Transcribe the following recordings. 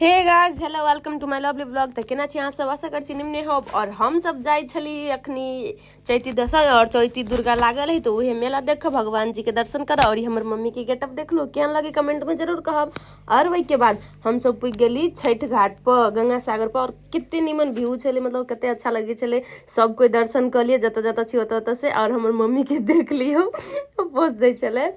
Hey guys, hello, welcome to my lovely blog. तऽ केना छी अहाँ सब? आशा करै छी निमने होब। और हम सब जाइ छली अखनी चैती दशमी और चैती दुर्गा लागल है, तऽ उहे मेला देख भगवान जी के दर्शन कर। और ई हमर मम्मी के गेटअप देखलू, केहन लगे कमेंट में जरूर कहब। और ओहि के बाद हम सब पुग गेली छठ घाट पर, गंगा सागर पर। और कते निमन व्यू छलै, मतलब कते अच्छा लगे छलै। सब कोई दर्शन कऽ लिए जतऽ जतऽ छी ओतऽ ओतऽ से। और हमर मम्मी के देख लियौ, पोज दै छलै।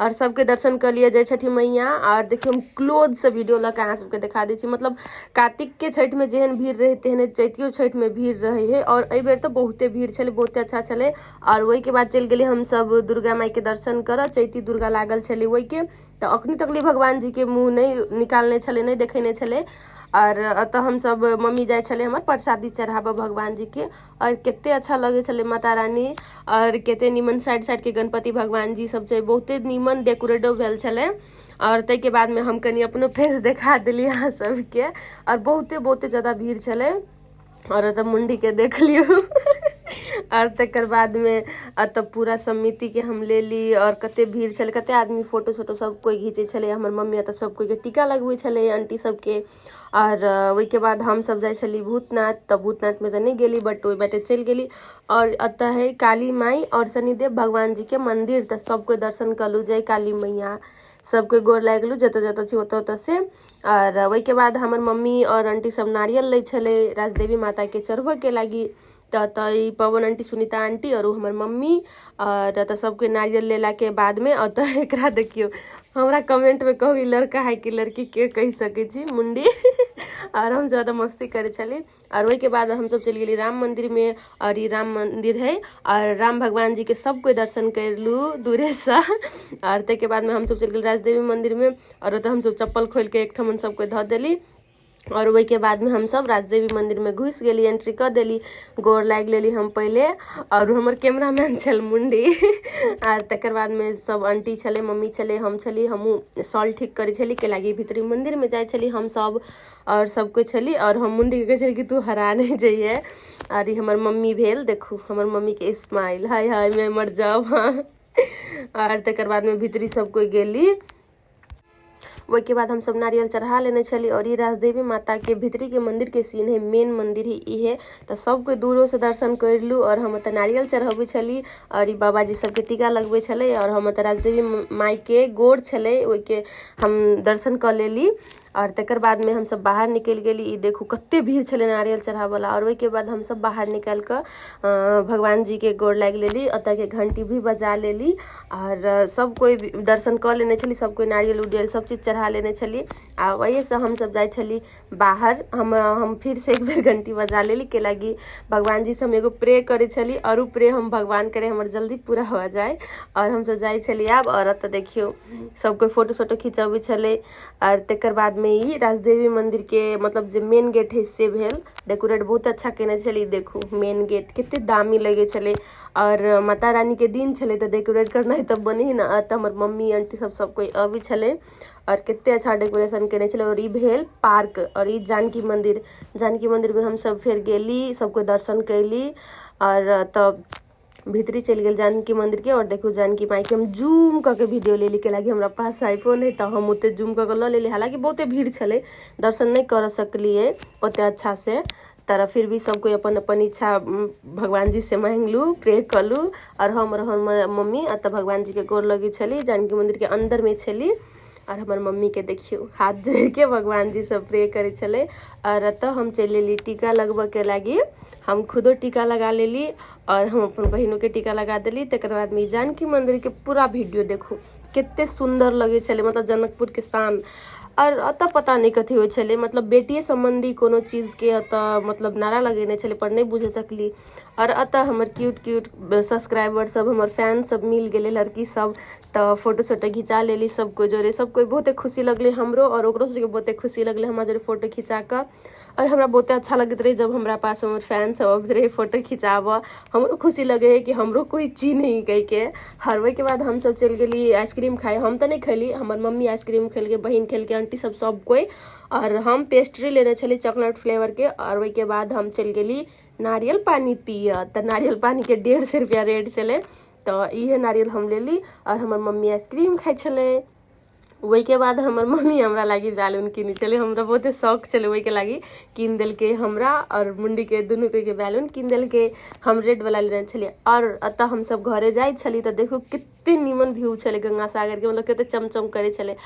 और सबके दर्शन कऽ लिए, जय छठी मैया। और देखियौ, हम क्लोज से वीडियो लऽ कऽ अहाँ सबके देखा दै छी। मतलब कार्तिक के छठि में जेहन भीड़ रहै, तेहने चैतियो छठि में भीड़ रहै है। और एहि बेर तऽ बहुते भीड़ छलै, बहुते अच्छा छलै। और ओहिके बाद चलि गेली हमसब दुर्गा माई के दर्शन करऽ। चैती दुर्गा लागल छलै ओहिके, तऽ अखनी तकली भगवान जी के मुँह नहि निकालने छलै, नहि देखेने छलै। और एतऽ हमसब मम्मी जाइ छलै हमर प्रसादी चढ़ाबऽ भगवान जी के। और कते अच्छा लगै छलै माता रानी, और कते निमन साइड साइड के गणपति भगवान जी सब छै, बहुते निमन डेकोरेटो भेल छलै। और ताहिके बादमे हम कनि अपनो फेस देखा देली अहाँ सबके। और बहुते बहुते ज्यादा भीड़ छलै। और एतऽ मुण्डीके देख लियौ। और तकर बादमे एतऽ पूरा समितिके हम लेली। और कते भीड़ छलै, कते आदमी फोटो सोटो सब कोइ घीचै छलै। हमर मम्मी एतऽ सब कोइके टीका लगबै छलै, आंटी सबके। और ओहिके बाद हमसब जाइ छली भूतनाथ, तऽ भूतनाथमे तऽ नहि गेली, बट ओहि बाटे चलि गेली। और एतऽ है काली माई और शनिदेव भगवान जी के मंदिर, तऽ सब कोइ दर्शन कलू। जय काली मैया, सब कोइ गोर लागि गेलू जतऽ जतऽ छी ओतऽ ओतऽ से। और ओहिके बाद हमर मम्मी और आंटी सब नारियल लै छलै राजदेवी माताके चढ़बऽके लागी। तऽ एतऽ ई पवन आंटी, सुनीता आंटी और ओ हमर मम्मी। और एतऽ सबके नारियल लेलाके बादमे एतऽ एकरा देखियौ। हमरा कमेंटमे कहू, ई लड़का है कि लड़की, के कहि सकै छी? मुंडी। और हम ज्यादा मस्ती करै छली। और ओहिके बाद हमसब चलि गेली राम मंदिरमे। और ई राम मंदिर है और राम भगवान जी के सब कोइ दर्शन करलू दूरेसँ। और ताहिके बादमे हमसब चलि गेली राजदेवी मंदिरमे। और ओतऽ हमसब चप्पल खोलिके एकठमन सब कोइ धऽ देली। और ओहिके बादमे हमसब राजदेवी मंदिरमे घुसि गेली, एंट्री कऽ देली, गोर लागि लेली हम पहिले। और हमर कैमरामैन छल मुंडी। आर तकर बादमे सब आंटी छलै, मम्मी छलै, हम छली। हमहूँ शॉल ठीक करै छली, कैलाकि भीतरी मंदिरमे जाइ छली हमसब और सब कोइ छली। और हम मुंडीके कहै छली कि तू हरा नहि जइहे। और ई हमर मम्मी भेल, देखू हमर मम्मीके स्माइल, हाय हाय मैं मर जाब। और तकर बादमे भीतरी सब कोइ गेली। ओहिके बाद हमसब नारियल चढ़ा लेने छली। और ई राजदेवी माता के भीतरी के मंदिर के सीन है, मेन मंदिर है ई है। तऽ सब कोइ दूरो से दर्शन करलू। और हम ओतऽ नारियल चढ़बै छली और ई बाबाजी सबके टीका लगबै छलै। और हम ओतऽ राजदेवी माई के गोर छलै, ओहिके हम दर्शन कऽ लेली। और तकर बादमे हमसब बाहर निकलि गेली। ई देखू, कते भीड़ छलै नारियल चढ़ाबऽला। और ओहिके बाद हमसब बाहर निकालि कऽ भगवान जी के गोर लागि लेली, ओतऽ के घंटी भी बजा लेली। और सब कोइ दर्शन कऽ लेने छली, सब कोइ नारियल उरियल सब चीज चढ़ा लेने छली। आ ओहिसँ हमसब जाइ छली बाहर। हम फिरसँ एक बेर घंटी बजा लेली, कैलाकि भगवान जी से हम एगो प्रे करै छली और उ प्रे हम भगवान करे हमर जल्दी पूरा हो जाए। और हमसब जाइ छली आब। और एतऽ देखियौ, सब कोइ फोटो सोटो खिचबै छलै। और तकर बादमे ई राजदेवी मंदिर के मतलब जे मेन गेट है से भेल। डेकोरेट बहुत अच्छा केने छलै। देखू, मेन गेट कते दामी लगै छलै। और माता रानी के दिन छलै, तऽ डेकोरेट करनाइ तऽ बनी ने। तऽ हमर मम्मी, आंटी सब, सब कोइ अबै छलै। और कते अच्छा डेकोरेशन केने छलै। और ई भेल पार्क और ई जानकी मंदिर। जानकी मंदिर में हमसब फेर गेली, सब कोइ दर्शन कैली और तब भीतरी चलि गेल जानकी मंदिर के। और देखू, जानकी माई के हम जूम कऽ के वीडियो लेली, कैलाकि हमरा पास आईफोन है, तऽ हम ओते जूम कऽ के लऽ लेली। हालांकि बहुते भीड़ छलै, दर्शन नहि कर सकलियै ओते अच्छा से, तर फिर भी सब कोइ अपन अपन इच्छा भगवान जी से मांगलू, प्रे कलू। और हम और हमर मम्मी एतऽ भगवान जी के गोर लगै छली, जानकी मंदिर के अंदर में छली। और हमर मम्मी के देखियौ, हाथ जोड़ि के भगवान जी से प्रे करै छलै। और एतऽ हम चलि एली टीका लगबऽ के लागी। हम खुदो टीका लगा लेली और हम अपन बहिनो के टीका लगा देली। तकर बादमे ई जानकी मंदिर के पूरा वीडियो देखू, कते सुन्दर लगै छलै, मतलब जनकपुर के शान। और एतऽ पता नहि कथी होइ छलै, मतलब बेटिए सम्बन्धी कोनो चीजके एतऽ मतलब नारा लगेने छलै, पर नहि बुझि सकली। और एतऽ हमर क्यूट क्यूट सब्सक्राइबर सब, हमर फैन सब मिल गेलै, लड़की सब, तऽ फोटो सोटो घिचा लेली सब कोइ जोरे। सब कोइ बहुते खुशी लगलै हमरो और ओकरो सबके बहुते खुशी लगलै हमरा जोरे फोटो खिचा कऽ। और हमरा बहुते अच्छा लगैत रहै जब हमरा पास हमर फैन सब अबैत रहै फोटो खिचाबऽ। हमरो खुशी लगै है कि हमरो कोइ चिन्है कहिके। और ओहिके बाद हमसब चलि गेली आइसक्रीम खाइ। हम तऽ नहि खैली, हमर मम्मी आइसक्रीम खेलकै, बहिन खेलकै, आंटी सब, सब कोइ। और हम पेस्ट्री लेने छली चॉकलेट फ्लेवरके। और ओहिके बाद हम चलि गेली नारियल पानी पियऽ। तऽ नारियल पानीके 150 रुपैआ रेट छलै, तऽ इहे नारियल हम लेली। और हमर मम्मी आइसक्रीम खाइ छलै। ओहिके बाद हमर मम्मी हमरा लागी बैलून कीनै छलै। हमरा बहुते शौक छलै, ओहिके लागी कीन देलकै हमरा आओर मुंडीके, दुनू के बैलून कीन देलकै। हम रेड वाला लेने छलियै। आओर एतऽ हमसब घरे जाइ छली तऽ देखू कते नीमन व्यू छलै गंगा सागरके, मतलब कते चमचम करै छलै।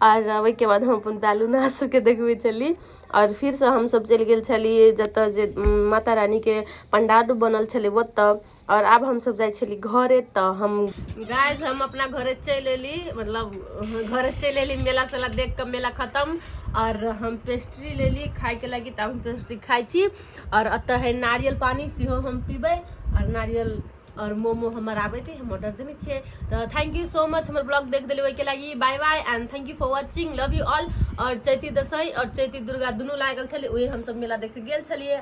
आओर ओहिके बाद हम अपन बैलून अहाँ सबके देखबै छली। आओर फिरसँ हमसब चलि गेल छलियै जतऽ जे माता रानीके पंडाल बनल छलै ओतऽ। और आब हम सब जाइ छली घरे। तऽ हम गाइस, हम अपना घरे चलि एली, मतलब घरे चलि एली मेला सेला देख कऽ। मेला खत्म और हम पेस्ट्री लेली खायके लागी, तऽ आब हम पेस्ट्री खाइ छी। और एतऽ है नारियल पानी, सेहो हम पीबै। और नारियल और मोमो हमर आबैत है, हम ऑर्डर देने छियै। तऽ thank you so much हमर ब्लॉग देख देली ओहिके लागी। Bye bye and thank you for watching, love you all. और चैती दशई और चैती दुर्गा दुनू लागल छलै, ओहि हमसब मेला देखे गेल छलियै।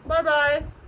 Bye bye.